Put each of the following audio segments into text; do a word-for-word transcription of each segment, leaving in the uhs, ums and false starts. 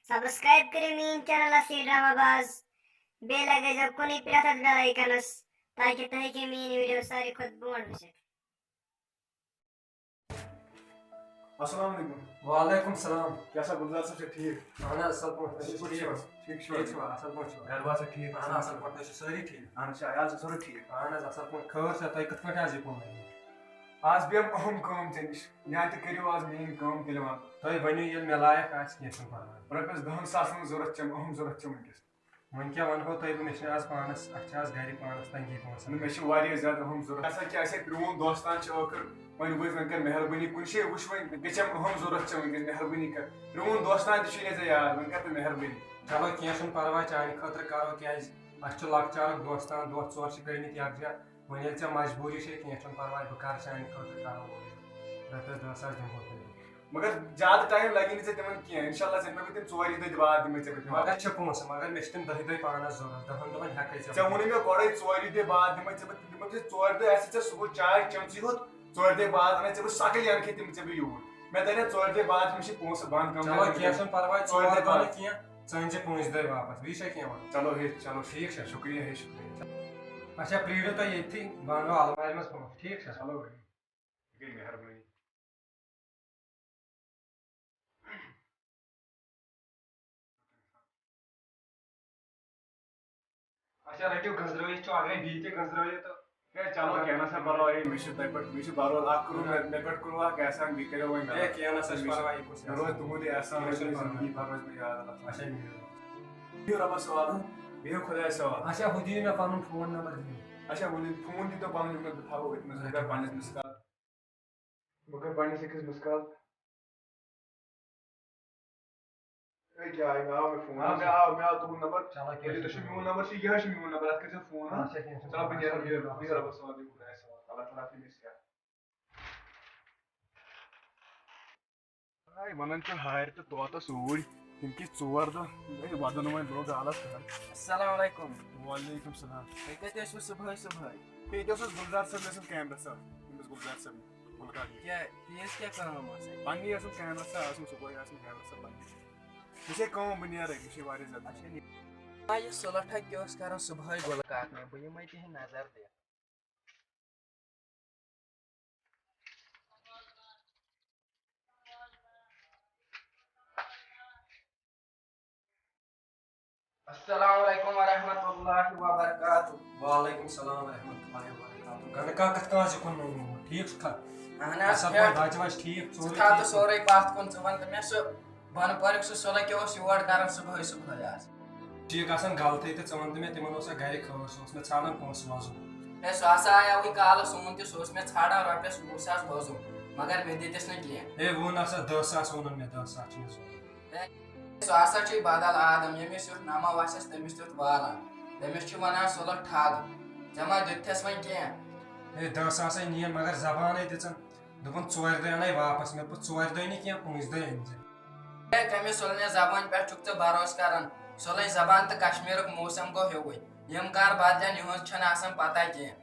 Subscribe کٔرِو میٛٲنۍ channel اصلی ڈرامہ باز۔ بیٚیہِ لگٲیزیو کُنُے پرٛٮ۪تھ اکھ بیل آیکنس، تاکہِ تُہۍ ہیٚکِو میٛٲنۍ ویڈیو ساروی کھۄتہٕ برونٛٹھ وٕچھِتھ۔ السلام علیکم۔ وعلیکم السلام۔ کیٛاہ سا گُلزار صٲب چھا ٹھیٖک؟ اہن حظ، اصل پٲٹھۍ۔ ٹھیٖک چھِوا؟ ٹھیٖک چھِوا؟ ٹھیٖک چھِوا؟ اصل پٲٹھۍ چھِوا؟ گرٕ بار چھا ٹھیٖک؟ اہن حظ، اصل پٲٹھۍ، تُہۍ چھِو سٲری ٹھیٖک؟ اہن حظ، عیال چھا سورُے ٹھیٖک؟ اہن حظ، اصل پٲٹھۍ۔ خٲر چھا؟ تۄہہِ کِتھ پٲٹھۍ حظ یہِ کُن لگٲوِو؟ آز پیٚیَم اہم کٲم ژےٚ نِش۔ یا تہِ کٔرِو آز میٛٲنۍ کٲم تیٚلہِ وَن۔ تُہۍ ؤنِو، ییٚلہِ مےٚ لایق آسہِ، کینٛہہ چھُنہٕ پَرواے۔ رۄپیَس دَہَن ساسَن ہٕنٛز ضوٚرَتھ چھَم، اہم ضوٚرَتھ چھَم وٕنۍکٮ۪س۔ وۄنۍ کیٛاہ وَنہو تۄہہِ بہٕ، مےٚ چھِنہٕ آز پانَس، اَسہِ چھِ آز گَرِ پانَس تنٛگی پونٛسَن۔ نہ، مےٚ چھِ واریاہ زیادٕ اہم ضوٚرَتھ۔ اَسہِ ہا کیٛاہ، اَسہِ ہے پرٛون دوستان چھِ ٲخٕر، وۄنۍ وٕچھ، وۄنۍ کَر مہربٲنی، کُنہِ جایہِ وٕچھ وۄنۍ، گٔژھِم اہم ضوٚرَتھ چھَم وٕنۍکٮ۪س، مہربٲنی کَر۔ پرٛون دوستان تہِ چھُے نہٕ ژےٚ یاد، وۄنۍ کَر تہٕ مہربٲنی۔ چلو، کینٛہہ چھُنہٕ پَرواے، چانہِ خٲطرٕ کَرو، کیٛازِ اَسہِ چھُ لۄکچارُک دوستان، دۄہ ژور چھِ کٔرمٕتۍ یَکجا۔ وۄنۍ ییٚلہِ ژےٚ مجبوٗری چھے، کینٛہہ چھُنہٕ پَرواے، بہٕ کَرٕ چانہِ خٲطرٕ، کَرو رۄپیَس دَہ ساس دِمہو تۄہہِ بہٕ۔ مگر زیادٕ ٹایم لَگی نہٕ ژےٚ تِمَن کینٛہہ، اِنشاء اللہ ژےٚ دِمَے بہٕ تِم ژورِ دۄہہِ بعد دِمَے ژےٚ بہٕ تِم۔ مگر چھِ پونٛسہٕ، مگر مےٚ چھِ تِم دَہہِ دۄہہِ پانَس ضوٚرَتھ، دَہَن دۄہَن ہٮ۪کَے ژےٚ ژےٚ بہٕ ووٚنُے مےٚ گۄڈَے، ژورِ دۄہہِ بعد دِمَے ژےٚ بہٕ تِم، دِمَے ژےٚ ژورِ دۄہہِ آسہِ ژےٚ صُبحٲے چاے چٮ۪مژٕے ہوت، ژورِ دۄہہِ بعد اَنَے ژےٚ بہٕ سَکٕلۍ اَنکھے تِم ژےٚ بہٕ یوٗرۍ۔ مےٚ دَپے ژورِ دۄہہِ بعد، مےٚ چھِ پونٛسہٕ بنٛد گٔمٕتۍ۔ چلو، کینٛہہ چھُنہٕ پَرواے، ژورِ ژور دۄہہِ دۄہ بعد۔ نہٕ کینٛہہ، ژٕ أنۍ زِ پونٛسہٕ دۄہہِ واپَس، بیٚیہِ چھا کینٛہہ وَنُن؟ چلو ہے، چلو ٹھیٖک چھا، شُکریہ ہے، شُکریہ۔ اچھا، پرٛٲرِو تُہۍ ییٚتھی، بہٕ اَنہٕ المارِ منٛز پونٛسہٕ، ٹھیٖک چھا؟ چلو ہے، یہِ گٔے مہربٲنی۔ اچھا، رٔٹِو گٔنٛزرٲوِتھ چھُ، اگرے بیٚیہِ تہِ گٔنٛزرٲوِو تہٕ۔ ہے، چلو، کینٛہہ نہ سا پرواے، مےٚ چھُ تۄہہِ پٮ۪ٹھ، مےٚ چھُ بھروسہٕ، اکھ کروڑ مےٚ، مےٚ پٮ۪ٹھ کوٚروٕ اکھ احسان، بیٚیہِ کٔرِو وۄنۍ ہے، مےٚ۔ کینٛہہ نہ سا چھُ پرواے، یہِ کُس مےٚ روزِ احسان؟ تُہُندُے احسان، کینٛہہ روزِ چھُنہٕ مےٚ زندگی پرواے۔ بھر روزِ مےٚ یاد۔ اچھا، نِیِو۔ بِہِو رۄبَس حوالہٕ، بِہِو خۄدایَس حوالہٕ۔ اچھا، ہُہ دِیِو مےٚ پَنُن فون نمبر دِیِو۔ اچھا، ؤلِو، فون دِتو پَنُن، یِم مےٚ، بہٕ تھاوو أتھۍ منٛز، بہٕ کَرٕ پنٛنِس مِس کال۔ بہٕ کَرٕ پنٛنِس أکِس مِس کال۔ ہے، کیٛاہ آے؟ مےٚ آو، مےٚ فون۔ آ، مےٚ آو، مےٚ آو تُہُنٛد نمبر۔ چلو، کینٛہہ ؤلِو، تُہۍ چھُو چھُنہٕ۔ میون نمبر چھُ، یِہوٚے چھُ میون نمبر، اَتھ کٔرۍزیو فون، ہاں؟ اچھا، کینٛہہ چھُنہٕ۔ چلو، بہٕ نیرٕ، بِہِو، بِہِو رۄبَس حوالہٕ، بِہِو خۄدایَس حوالہٕ۔ اللہ تعالیٰ تھٲینو صحت۔ ہاے، وَنان چھِ ہارِ تہٕ طوطس اوٗرۍ، تِم کِتھ ژور دۄہ، ہے، وَدُن وۄنۍ لوٚگ آلَس کَران۔ السلام علیکم۔ وعلیکم السلام۔ تُہۍ کَتہِ ٲسوٕ صُبحٲے صُبحٲے؟ ہے، ییٚتہِ اوس اَسہِ گُلزار صٲب، مےٚ ٲسٕم کیمرہ صٲب، أمِس گُلزار صٲبنہِ، گُلہٕ کاک۔ کیٛاہ، تیٖژ کیٛاہ کٲم ٲس اَتہِ؟ پنٛنی ٲسٕم کیمرہ صٲب، ٲسٕم صُبحٲے ٲسٕم کیمرہ صٲب پنٛنی۔ مےٚ چھے کٲم، بہٕ نیرَے، مےٚ چھے واریاہ زیادٕ۔ اچھا، نیر۔ آ، یہِ سُلَٹھا کیٛاہ اوس کَران صُبحٲے گُلہٕ کاک مےٚ، بہٕ یِمَے تِہِنٛدِ نظر دِتھ۔ السلام علیکم ورحمۃ اللہ وبرکاتہ۔ وعلیکم السلام ورحمۃ اللہ وبرکاتہ۔ گنڈٕ کاک، کِتھ کٔنۍ حظ یہِ کُن نوٚو نوٚو؟ ٹھیٖک چھُکھا؟ اہن حظ، اَصٕل پٲٹھۍ، بَچہٕ وَچہٕ ٹھیٖک، ژٕ سورُے تھاو ٹھیٖک؟ تہٕ سورُے پَتھ کُن، ژٕ وَن تہٕ مےٚ سُہ بۄنہٕ پورِ یُک سُہ سُلہٕ کیٛاہ اوس یور کَران صُبحٲے صُبحٲے آز؟ ٹھیٖک آسان غلطٕے تہٕ ژٕ وَن تہٕ مےٚ، تِمَن اوسا گَرِ خٲر، سُہ اوس مےٚ ژھانٛڈان پونٛسہٕ وۄزُم۔ ہے، سُہ ہسا آیاوٕے کالہٕ سون تہِ، سُہ اوس مےٚ ژھانٛڈان رۄپیَس وُہ ساس وۄزُم، مگر مےٚ دِتِس نہٕ کینٛہہ۔ ہے، ووٚن ہسا دَہ ساس ووٚنُن مےٚ، دَہ ساس چھِ مےٚ ضوٚرَتھ۔ ہے، سُہ ہسا چھُے بدل آدم، ییٚمِس یُتھ نَمہ وَسٮ۪س تٔمِس تیُتھ والان، تٔمِس چھِ وَنان سُلہٕ ٹھگ، ژےٚ ما دیُتتھَس وۄنۍ کینٛہہ؟ ہے، دَہ ساسَے نِیَن، مگر زبانَے دِژٕن۔ دوٚپُن، "ژورِ دۄہہِ اَنَے واپَس۔" مےٚ دوٚپُس، "ژورِ دۄہہِ نہٕ کینٛہہ، پٲنٛژِ دۄہہِ أنۍ زِ۔" ہے، کَمہِ سُلنہِ زبٲنۍ پٮ۪ٹھ چھُکھ ژٕ بھروسہٕ کران؟ سُلٕچ زبان تہٕ کشمیٖرُک موسم گوٚو ہیوٗوُے۔ یِم کر بدلن، یِہُنٛز چھَنہٕ آسان پتہ کینٛہہ۔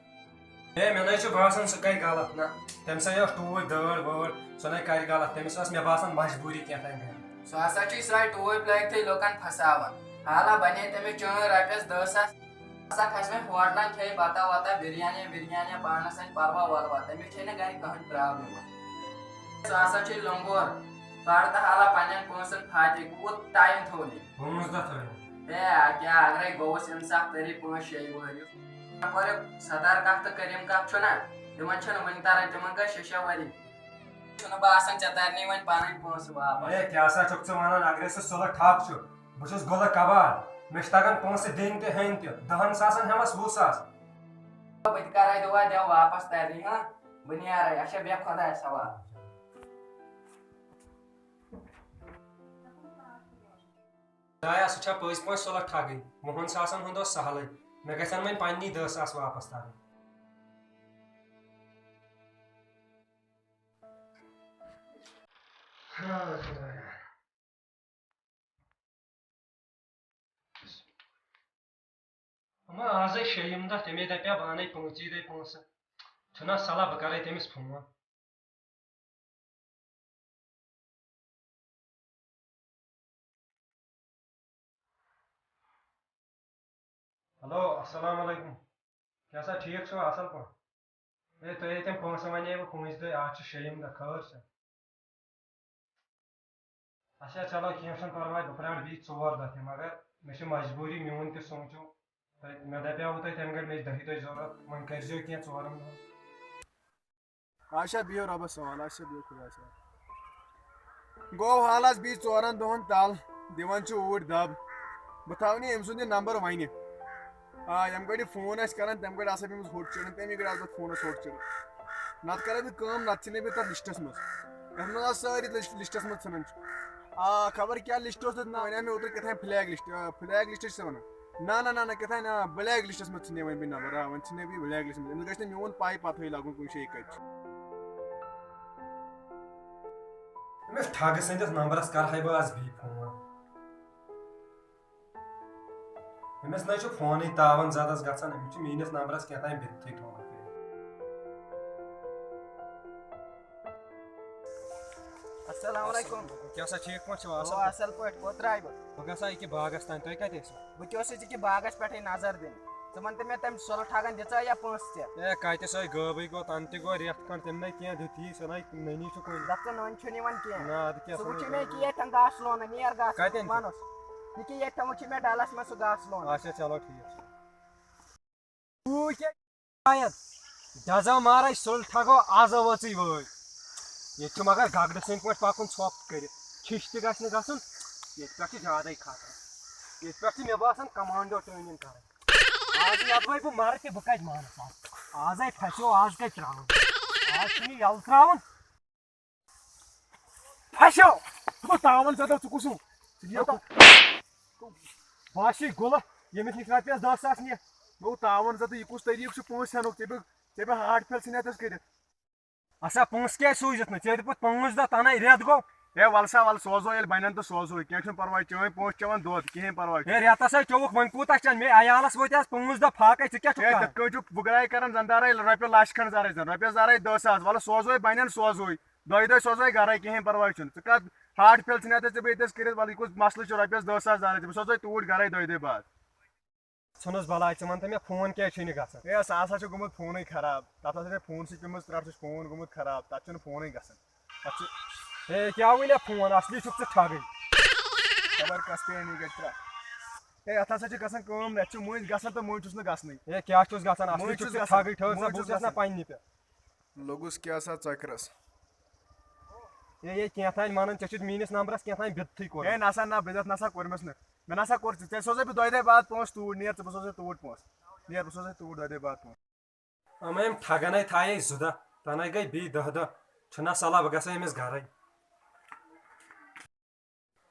ہے، مےٚ نَے چھُ باسان، سُہ گٔے غلط۔ نہ، تٔمِس ہَے ٲس ٹوٗپۍ دٲر وٲر، سُہ نَے کرِ غلط۔ تٔمِس ٲس، مےٚ باسان، مجبوٗری کینٛہہ تام گٔمٕژ۔ سُہ ہسا چھُے سۄے ٹوٗپۍ لٲگتھٕے لُکن پھساوان۔ حالا بنے تٔمِس چٲنۍ رۄپیَس دَہ ساس۔ ہسا کھسہِ وۄنۍ ہوٹلن کھیٚیہِ بتہ وتہ، بریانی وریانی، پانس انہِ پلوا ولوا، تٔمِس چھے نہٕ گرِ کٕہٕنۍ پرابلم وۄنۍ۔ سُہ ہسا چھُے لنگور، پرٕ تہٕ حالا پننٮ۪ن پونٛسن فاتح، کوٗت ٹایم تھوٚو مےٚ؟ پانٛژھ دۄہ تھٲوِم۔ ہے، آ، کیٛاہ اگرے گوٚوُس انصاف، تٔری پانٛژھ شیٚیہِ ؤہرۍ۔ یُس اپٲرۍ ستار کتھ تہٕ کریم کتھ چھُنہ، تِمن چھنہٕ وُنہِ تران، تِمن گٔے شےٚ شےٚ ؤری۔ چھُنہٕ باسان ژےٚ ترنٕے وۄنۍ پنٕنۍ پونٛسہٕ واپس۔ ہے، کیٛاہ سا چھُکھ ژٕ ونان؟ اگرے سُہ سُلہٕ ٹھگ چھُ، بہٕ چھُس گُلہٕ کباڑ، مےٚ چھِ تگان پونٛسہٕ دِنۍ تہِ ہیٚنۍ تہِ۔ دَہَن ساسَن ہٮ۪مَس وُہ ساس۔ بہٕ تہِ کَرَے دُعا، دِیو واپَس تَرنہِ، ہاں؟ بہٕ نیرَے۔ اچھا، بیٚہہ خۄدایَس حوالہٕ۔ خۄدایا، سُہ چھا پٔزۍ پٲٹھۍ سُلہٕ ٹھگٕے؟ وُہَن ساسَن ہُنٛد اوس سہلٕے، مےٚ گژھن وۄنۍ پنٛنی دَہ ساس واپَس تَرٕنۍ۔ ہاں، خۄدایا۔ اما آزے شیٚیِم دۄہ، تٔمے دپیا بہٕ انے پٲنٛژی دۄہہِ پونٛسہٕ۔ چھُنا صلاح بہٕ کرے تٔمِس فون۔ ہیلو، السلام علیکم۔ کیٛاہ سا ٹھیٖک چھِوا؟ اَصٕل پٲٹھۍ؟ ہے، تۄہہِ ییٚتٮ۪ن پونٛسہٕ وَنے بہٕ پٲنٛژِ دۄہہِ، آز چھِ شیٚیِم دۄہ، خٲر چھا؟ اچھا، چلو، کینٛہہ چھُنہٕ پَرواے، بہٕ پرٛارٕ بیٚیہِ ژور دۄہ تہِ، مگر مےٚ چھِ مجبوٗری، میون تہِ سوٗنٛچِو۔ تۄہہِ، مےٚ دَپیٛاوُ تۄہہِ تَمہِ گرِ، مےٚ چھِ دَہہِ دۄہہِ ضوٚرَتھ، وۄنۍ کٔرۍزیو کینٛہہ ژورَن دۄہَن۔ اچھا، بِہِو رۄبَس حوال، اچھا، بِہِو خۄدایَس حوال۔ گوٚو حال حظ بیٚیہِ ژورَن دۄہَن تَل، دِوان چھِ اوٗرۍ دَب۔ بہٕ تھاوٕ نہٕ أمۍ سُنٛد یہِ نمبر وۄنہِ۔ آ، ییٚمہِ گٲڑِ یہِ فون آسہِ کران، تَمہِ گٲڑِ آسہٕ بہٕ أمِس ہوٚٹ چِڑان، تَمی گٲڑِ آسہٕ بہٕ فونَس ہوٚٹ چِڑان۔ نَتہٕ کَرے بہٕ کٲم، نَتہٕ ژھٕنے بہٕ تَتھ لِسٹَس منٛز۔ یَتھ منٛز آز سٲری لِسٹ-، لِسٹَس منٛز ژھٕنان چھِ۔ آ، خبر کیٛاہ لِسٹ اوس تَتھ ناو، وَنیٛاو مےٚ اوترٕ کیٛاہ تام فلیگ لِسٹ، آ، فلیگ لِسٹ چھِ سَوَنان۔ نہ، نہ، نہ، نہ، کیٛاہ تام، آ، بلیک لِسٹَس منٛز ژھٕنے وۄنۍ بہٕ نمبر، آ، وۄنۍ ژھٕنے بہٕ بلیک لِسٹَس منٛز۔ أمِس گژھِ نہٕ میون پَے پَتہٕے لَگُن کُنہِ جایہِ کَتہِ چھُ۔ أمِس ٹھگہٕ سٕنٛدِس نمبرَس کَرٕ ہا بہٕ آز بیٚیہِ فون۔ أمِس نَے چھُ فونٕے تاوَن زَدَس گژھان، أمِس چھُ میٛٲنِس نمبرَس کیٛاہ تام بِتھٕے تھوٚمُت۔ السلام علیکم۔ کیٛاہ سا ٹھیٖک پٲٹھۍ چھِوا؟ اَصٕل او، پٲٹھۍ؟ اَصٕل پٲٹھۍ، کوٚت درٛاے بہٕ؟ بہٕ گژھٕ ہا ییٚکیٛاہ باغَس تام، تُہۍ کَتہِ ٲسِو؟ بہٕ تہِ اوسُس ییٚکیٛاہ باغَس پٮ۪ٹھٕے نظر دِنہِ۔ ژٕ وَن تہٕ مےٚ، تَمہِ سُلہٕ ٹھگَن دِژا یا پونٛسہٕ ژےٚ؟ اے، کَتہِ سۄے غٲبٕے گوٚو، تَنہٕ تہِ گوٚو رٮ۪تھ کھنٛڈ، تٔمۍ نَے کینٛہہ دیُتھی، سُہ نَے نٔنی چھُ کُنہِ۔ دَپ ژٕ نٔنۍ چھُنہٕ یِوان کینٛہہ۔ نہ، اَدٕ کیٛاہ، سُہ سُہ وٕچھُے نَے مےٚ گوٚو۔ ییٚکیٛاہ ییٚتھٮ۪ن گاسہٕ لونُن، نیر گاسہٕ کَتٮ۪ن چھُ؟ وَنُس۔ ییٚکیٛاہ ییٚتھٮ۪ن وٕچھُے مےٚ ڈَلَس منٛز سُہ گاسہٕ لونُن۔ اچھا، چلو ٹھیٖک چھُ۔ بوٗ کیٛاہ شاید دَزا مارے سُل ٹھگو آز ؤژٕے وٲرۍ۔ ییٚتہِ چھُ مگر گگرٕ سٕنٛدۍ پٲٹھۍ پَکُن ژھۄپہٕ کٔرِتھ۔ کھِش تہِ گژھِ نہٕ گژھُن۔ ییٚتہِ پٮ۪ٹھ چھُ زیادَے خطرٕ۔ ییٚتہِ پٮ۪ٹھ چھِ مےٚ باسان کمانڈو training کَرٕنۍ۔ آز یَدوَے بہٕ مَرٕ تہِ بہٕ کَتہِ مانَس آز۔ آزَے پھَسیو، آز کَتہِ ترٛاوَن؟ آز چھُنہٕ یہِ یَلہٕ ترٛاوُن۔ پھسیو۔ دوٚپمَس، تاوَن زَدہ، ژٕ کُس ہیوٗ؟ ژٕ دِیو تو۔ بہٕ ہا چھُس گُلہٕ، ییٚمِس نِش رۄپیَس دَہ ساس نِتھ۔ مےٚ ووٚن، تاوَن زَدہ، یہِ کُس طریٖقہٕ چھُ پونٛسہٕ ہٮ۪نُک؟ ژےٚ پیٚو، ژےٚ پیٚو heart fail ژھٕنِتھ کٔرِتھ۔ اَسا، پونٛسہٕ کیٛازِ سوٗزِتھ نہٕ؟ ژےٚ دوٚپُتھ پانٛژھ دۄہ تَنَے رٮ۪تھ گوٚو۔ ہے، وَلہٕ سا، وَلہٕ سوزو، ییٚلہِ بَنَن تہٕ سوزو، کینٛہہ چھُنہٕ پَرواے، چٲنۍ پونٛسہٕ چٮ۪وان دۄد، کِہیٖنۍ پَرواے چھُنہٕ۔ ہے، رٮ۪تَس ہے چوٚوُکھ، وۄنۍ کوٗتاہ چَنہٕ؟ مےٚ عیالَس وٲتۍ آز پانٛژھ دۄہ فاقَے، ژٕ کیٛاہ چھُکھ ہے، کَران؟ تِتھ کٔنۍ چھُ، بہٕ گٔیے کَران زَن دَرے رۄپیہِ لَچھ کھنٛڈ زَرٕے زَن، رۄپیَس زَرَے دَہ ساس، وَلہٕ سوزوے، بَنَن سوزوے۔ دۄیہِ دۄہہِ سوزوے گرے، کِہینۍ پرواے چھُنہٕ۔ ژٕ کتھ heart fail ژھٕنہِ ہا ژےٚ بیٚیہِ دٔسۍ کٔرِتھ، وَلہٕ یہِ کُس مسلہٕ چھُ، رۄپیَس دَہ ساس زارے، ژےٚ بہٕ سوزے توٗرۍ گرے دۄیہِ دۄہہِ بعد۔ ژھٕنُس بلاے، ژٕ وَن تہٕ مےٚ فون کیٛازِ چھُے نہٕ گژھان؟ ہے، سُہ ہسا چھُ گوٚمُت فونٕے خراب، تَتھ ہسا چھِ فونسٕے پیٚمٕژ ترٛٹھ، سُہ چھُ فون گوٚمُت خراب، تَتھ چھُنہٕ فونٕے گژھان۔ تَتھ چھُ ہے، کیٛاہ وَنہِ فون، اَصلی چھُکھ ژٕ ٹھگٕے۔ خبر کَس پے اَنی گژھِ ترٛٹھ۔ ہے، اَتھ ہسا چھِ گژھان کٲم، نہ چھُ مٔنٛزۍ گژھان تہٕ مٔنٛزۍ چھُس نہٕ گژھنٕے۔ ہے، کیٛاہ چھُس گژھان؟ اَصلی مٔنٛزۍ چھُکھ چھُس ژٕ گژھان، ٹھگٕے، ٹھٔہر سا، مٔنٛزۍ بہٕ چھُس وٕچھَس نہ گژھان۔ پنٛنہِ پٮ۪ٹھ۔ لوٚگُس کیٛاہ سا ژۄکرَس۔ ہے، ہے، کینٛہہ تام وَنان، ژےٚ چھُتھ میٛٲنِس نمبرَس کینٛہہ تام بِدتھٕے کوٚرمُت۔ ہے، نہ سا، نہ، بِدعت نہ سا کوٚرمَس نہٕ۔ مےٚ نہ سا کوٚر ژےٚ، ژےٚ سوزَے بہٕ دۄیہِ دۄہہِ بعد پونٛسہٕ توٗرۍ، نیر ژٕ، بہٕ سوزَے توٗرۍ پونٛسہٕ۔ نیر، بہٕ سوزَے توٗرۍ دۄیہِ دۄہہِ بعد پونٛسہٕ۔ اَما أمۍ ٹھگَن ہے تھایے زٕ دۄہ، تَنہٕ ہے گٔے بیٚیہِ دَہ دۄہ۔ چھُنہ صلاح بہٕ گژھٕ أمِس گَرَے۔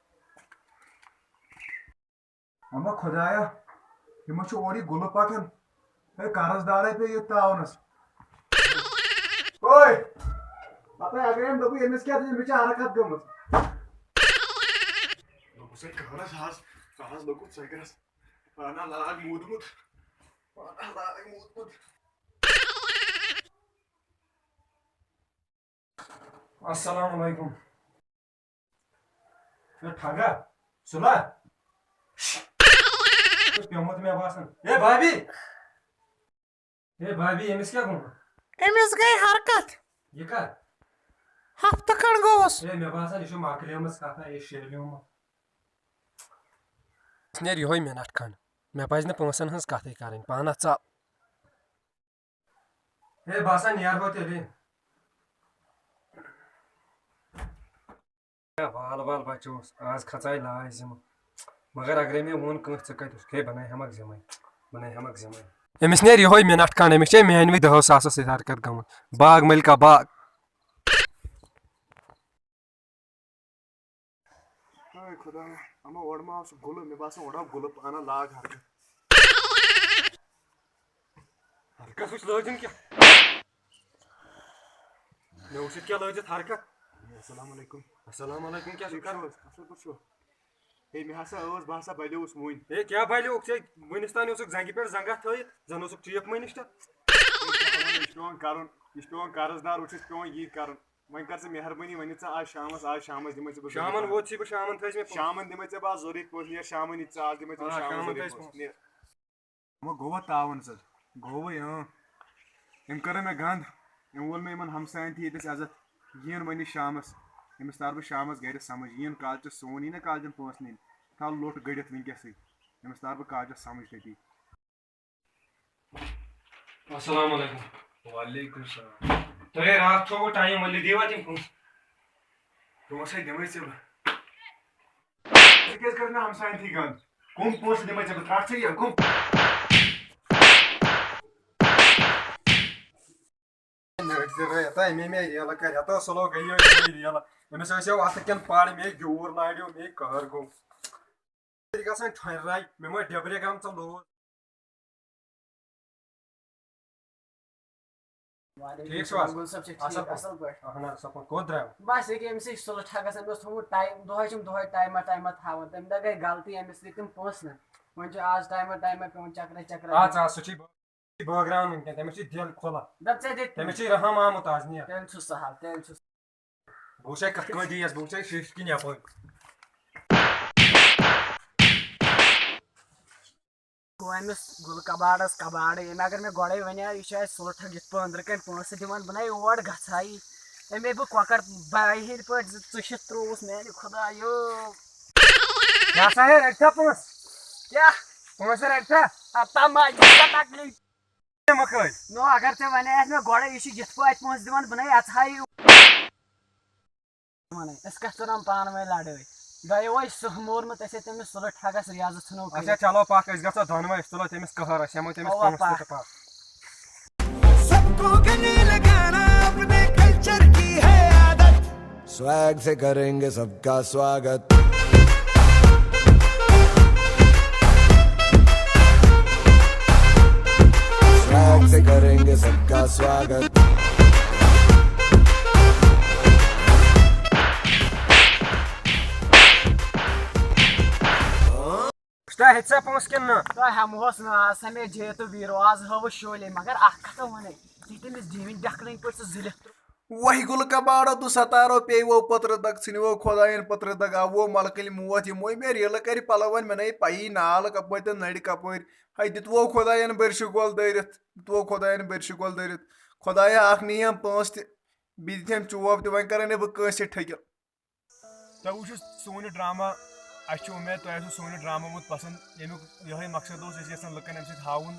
اما خدایا، یہِ ما چھُ اورٕ یہِ گُلہٕ پکان؟ ہے، قرض دارے پیٚیہِ یہِ تاونس۔ اوے، پتہٕ اگرے أمۍ دوٚپُے، أمِس کیٛاہ دٔلیٖل؟ مےٚ چھِ حرکت گٔمٕژ۔ دوٚپُس ہے، کانس آز، آز لوٚگُن ژۄکرس۔ پانہ لاگ موٗدمُت۔ پانہ لاگ موٗدمُت۔ السلام علیکم۔ ہے ٹھگا، سُلا۔ ژٕ پیوٚمُت مےٚ باسان۔ ہے بابی۔ ہے بابی، أمِس کیٛاہ گوٚمُت؟ أمِس گٔے حرکت۔ یہِ کر؟ ہفتہٕ کھنٛڈ گوٚوُس۔ ہے، مےٚ باسان، یہِ چھُ مۄکلیمٕژ کتھا، یہِ شیرلیومُت۔ نیرِ یِہوٚے مِنٹ کھنٛڈ۔ مےٚ پزِ نہٕ پونٛسن ہٕنٛز کتھٕے کرٕنۍ، پانس ژل۔ ہے، بہٕ ہسا نیرٕ وۄنۍ تیٚلہِ۔ ہے، وال وال بچوس، آز کھژاے لاج ذمہٕ۔ مگر اگرے مےٚ ووٚن کٲنٛسہِ، ژٕ کتہِ اوسُکھ؟ ہے، بہٕ نَے ہٮ۪مکھ ذمے، بہٕ نَے ہٮ۪مکھ ذمے۔ أمِس نیرِ یِہوٚے مِنٹ کھنٛڈ، أمِس چھے میانوٕے دَہو ساسو سۭتۍ حرکت گٔمٕژ۔ باغ مٔلکہ باغ۔ ہاے خدایا، اما اورٕ ما آو سُہ گُلہٕ؟ مےٚ باسان اورٕ آو گُلہٕ، پانہ لاگ حرکت۔ حرکت وٕچھ لٲجِن کیٛاہ؟ مےٚ وٕچھِتھ کیٛاہ لٲجِتھ حرکت؟ السلام علیکم۔ السلام علیکم، کیٛاہ چھُ ٹھیٖک چھِو کران؟ حظ؟ اَصٕل پٲٹھۍ چھِو؟ ہے، مےٚ ہسا ٲس، بہٕ ہسا بلیوس وُنۍ۔ ہے، کیٛاہ بلیوکھ ژےٚ؟ وُنِس تام اوسُکھ زنٛگہِ پٮ۪ٹھ زنٛگہ تھٲیِتھ، زن اوسُکھ چیف منسٹر۔ ہے، کیٛاہ وَنہٕ، یہِ چھُ پٮ۪وان کرُن، یہِ چھُ پٮ۪وان قرض دار وٕچھِتھ، چھُ پٮ۪وان یی کرُن۔ وۄنۍ کر ژٕ مہربٲنی، وۄنۍ یہِ ژٕ آز شامس، آز شامس دِمے ژےٚ بہٕ ضروٗری شامن پونٛسہٕ۔ ووت ژٕے بہٕ، شامن تھٲیزِ مےٚ پونٛسہٕ۔ شامن دِمے ژےٚ بہٕ آز ضروٗری پونٛسہٕ، نیر شامن یہِ ژٕ آز دِمے ژےٚ آ، بہٕ شامن شامن ضروٗری تھٲیزِ پونٛسہٕ، پونٛسہٕ۔ نیر۔ وۄنۍ گوٚوا تاوَن ژٕ؟ گوٚوُے، اۭں۔ أمۍ کٔر مےٚ گنٛد۔ أمۍ ووٚن مےٚ یِمَن ہمساین تہِ ییٚتٮ۪س عزت۔ یِیِن وۄنۍ یہِ شامَس۔ أمِس تارٕ بہٕ شامَس گرِ سمجھ۔ یِیِن کالچَس سون، یی نہ کالچَن پونٛسہٕ نِنہِ۔ تھاو لوٚٹ گٔڑِتھ وٕنکیٚسٕے۔ أمِس تارٕ بہٕ کالچَس سمجھ تٔتی۔ السلام علیکم۔ وعلیکم السلام۔ تۄہہِ راتھ تھوٚوُ ٹایم، ؤلِو دِیِو اَتہِ یِم پونٛسہٕ۔ پونٛسَے دِمَے ژےٚ بہٕ۔ ژٕ کیٛازِ کٔرٕتھ مےٚ ہمساین تھی گنٛد؟ کٕم پونٛسہٕ دِمَے ژےٚ بہٕ؟ ترٛٹھ ژٕ یہِ، کٕم؟ نٔٹۍ زٕ رٲے ہتا، أمۍ مےٚ ریلہٕ کَرِ ہتا، سُہ لوگ گٔیے ریلہٕ۔ أمِس ٲسۍ یَو اَتھٕ کٮ۪ن پَر، مےٚ گیوٗر ناریو، مےٚ قہر گوٚو۔ یہِ گژھان ٹھۄرِ راے، مےٚ ما ڈٮ۪برِ گام ژٕ لوگ۔ وعلیکم ٹھیٖک چھِو حظ؟ السلام، گُل صٲب چھِ اَصٕل ٹھیٖک، پٲٹھۍ۔ اَصٕل پٲٹھۍ۔ اَہَن حظ، اَصٕل پٲٹھۍ۔ کوٚت درٛاو؟ بَس ییٚکیٛاہ أمِس چھِ سُلہٕ ٹھَگَس، أمۍ اوس تھوٚومُت ٹایم، دۄہَے چھِ یِم دۄہَے ٹایمہ ٹایمہ تھاوان، تَمہِ دۄہ گٔے غلطی، أمِس دِتۍ تِم پونٛسہٕ نہٕ۔ وۄنۍ چھُ آز ٹایمہ ٹایمہ پٮ۪وان چکرا چکرا آ، دیُن۔ ژٕ آس، سُہ چھُے بٲ-، بٲگراوُن وٕنکٮ۪ن، تٔمِس چھُے دِل کھُلان۔ دَپ ژےٚ دِتۍ تٔمِس چھُے رحم آمُت آز، نیر۔ تیٚلہِ چھُ سہل، تیٚلہِ چھُ بہٕ وٕچھے کَتھ کٲنٛٹھۍ یِیَس، بہٕ وٕچھے شیٖشہٕ کِنۍ یَپٲرۍ۔ گوٚو أمِس گُلہٕ کباڑس کباڑٕے۔ أمۍ اگر مےٚ گۄڈَے وَنہِ ہا، یہِ چھُ اَسہِ سُلہٕ ٹھَگ یِتھ پٲٹھۍ أنٛدرٕ کَنۍ پونٛسہٕ دِوان، بہٕ نَے اور گژھٕ ہا یی۔ أمۍ ہے بہٕ کۄکَر بَہہِ ہِنٛدۍ پٲٹھۍ زٕ ژُشِتھ ترٛووُس، میٛانہِ خۄدایو۔ یہِ ہسا ہے رَٹہِ سا پونٛسہٕ۔ کیٛاہ؟ پونٛسہٕ رَٹہِ سا۔ اَتھ تام ما چھِ تکلیٖف۔ مکٲے۔ نو، اگر ژےٚ وَنے آسہِ مےٚ گۄڈَے، یہِ چھُ یِتھ پٲٹھۍ پونٛسہٕ دِوان، بہٕ نَے اَژٕ ہا یہِ۔ وَنَے، أسۍ کَتھ کَران پانہٕ ؤنۍ لَڑٲے؟ دۄیو ٲسۍ سٕہہ مورمُت، أسۍ ہے تٔمِس سُلہٕ ٹھَگَس ریاضہٕ ژھٕنو اچھا، کٔرِتھ۔ چلو پَکھ، أسۍ گژھو دۄنوَے، أسۍ تُلو تٔمِس قہر، أسۍ ہٮ۪مو تٔمِس اَوا، پونٛسہٕ پَکھ۔ تہِ تہٕ پَکھ۔ सबको गले लगाना अपने कल्चर की है आदत। स्वैग से करेंगे सबका स्वागत। स्वैग से करेंगे सबका स्वागत। تۄہہِ ہیٚژ سا پونٛسہٕ کِنہٕ نہٕ؟ تۄہہِ ہٮ۪مہوس نہٕ آز سا مےٚ جے تہٕ ویٖرو، آز ہٲوٕ شولے، مگر اکھ کتھا ونے، ژےٚ تٔمِس دیٖوِنۍ ڈکھنٕنۍ پٲٹھۍ سُہ زٕلِتھ ترٛوو۔ وہہِ گُلہٕ کباڑو تہٕ ستارو پیٚیہِ وو پٔترٕ دگ، ژھٕنہِ وو خۄداین پٔترٕ دگ، آو وو ملکٕلۍ موت، یِموے مےٚ ریلہٕ کرِ پلون، مےٚ نَے پَیی نالہٕ کپٲرۍ تہٕ نٔرۍ کپٲرۍ۔ ہے دیُت وو خۄداین بٔرشہِ گۄل دٲرِتھ، دیُت وو خۄداین بٔرشہِ گۄل دٲرِتھ۔ خۄدایا اکھ نِیَم پونٛسہٕ تہِ، بیٚیہِ دِتِم چوب تہِ، وۄنۍ کرن نہٕ بہٕ کٲنٛسہِ ٹھٔکِر۔ تۄہہِ وٕچھِو سون یہِ ڈرٛاما، اَسہِ چھِ اُمید تۄہہِ آسیو سون یہِ ڈرٛاما آمُت پَسنٛد۔ ییٚمیُک یِہوٚے مقصد اوس، أسۍ یَژھان لُکَن اَمہِ سۭتۍ ہاوُن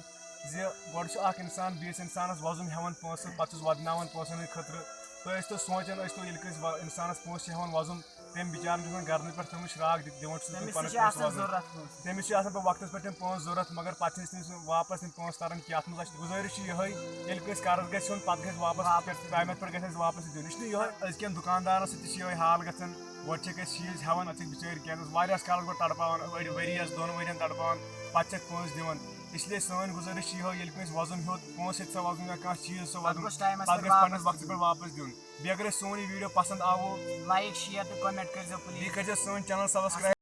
زِ گۄڈٕ چھُ اَکھ اِنسان بیٚیِس اِنسانَس وۄزُم ہٮ۪وان پونٛسہٕ، پَتہٕ چھُس وَدناوان پونٛسَن ہٕنٛدِ خٲطرٕ۔ تُہۍ ٲسۍتو سونٛچان، أسۍ تو ییٚلہِ کٲنٛسہِ وَ-، اِنسانَس پونٛسہٕ چھِ ہٮ۪وان وۄزُم، تٔمۍ بِچارَن چھُ آسان گردنہٕ پٮ۪ٹھ تھٲومٕژ شراکھ دِ-، دِوان چھُس نہٕ تٔمِس تِم تہِ پَنٕنۍ چھِ پونٛسہٕ آسان وۄزُم۔ ضروٗرت پونٛسہٕ۔ تٔمِس چھِ آسان پَتہٕ وقتَس پٮ۪ٹھ تِم پونٛسہٕ ضوٚرَتھ، مگر پَتہٕ چھِنہٕ أسۍ تٔمِس واپَس تِم پونٛسہٕ تَران کینٛہہ۔ اَتھ منٛز اَسہِ گُزٲرِش چھِ یِہوٚے، ییٚلہِ کٲنٛسہِ قرض گژھِ ہیوٚن، پَتہٕ گژھِ واپَس واپَس۔ ٹایمَس پٮ۪ٹھ گژھِ اَسہِ واپَس دیُن۔ یہِ چھُنہٕ یِہوٚے، أزکٮ۪ن دُکاندارَن سۭتۍ تہِ چھِ یِہوٚے حال گژھان۔ گۄڈٕ چھِکھ أسۍ چیٖز ہٮ۪وان، اَتھ چھِکھ بِچٲرۍ کینٛہہ واریاہَس کالَس گۄڈٕ تَڑپاوان، أڑۍ ؤریَس دۄن ؤرِیَن تَڑپاوان، پَتہٕ چھِکھ پونٛسہٕ دِوان۔ اِسلیے سٲنۍ گُزٲرِش چھِ یِہوٚے، ییٚلہِ کٲنٛسہِ وۄزُم ہیوٚت، پونٛسہٕ ہیٚتہِ سا وۄزُم یا کانٛہہ چیٖز سا پَتہٕ وۄزُم، گوٚژھ ٹایمَس پَتہٕ پٮ۪ٹھ گژھِ پَنٕنِس واپَس وقتَس دیُن۔ پٮ۪ٹھ واپَس دیُن۔ بیٚیہِ اگر اَسہِ سون یہِ ویٖڈیو پَسنٛد آوُ، لایک، شیئر تہٕ کمنٹ کٔرۍزیو پلیز۔ بیٚیہِ کٔرۍزیو سٲنۍ چینل سبسکرایب۔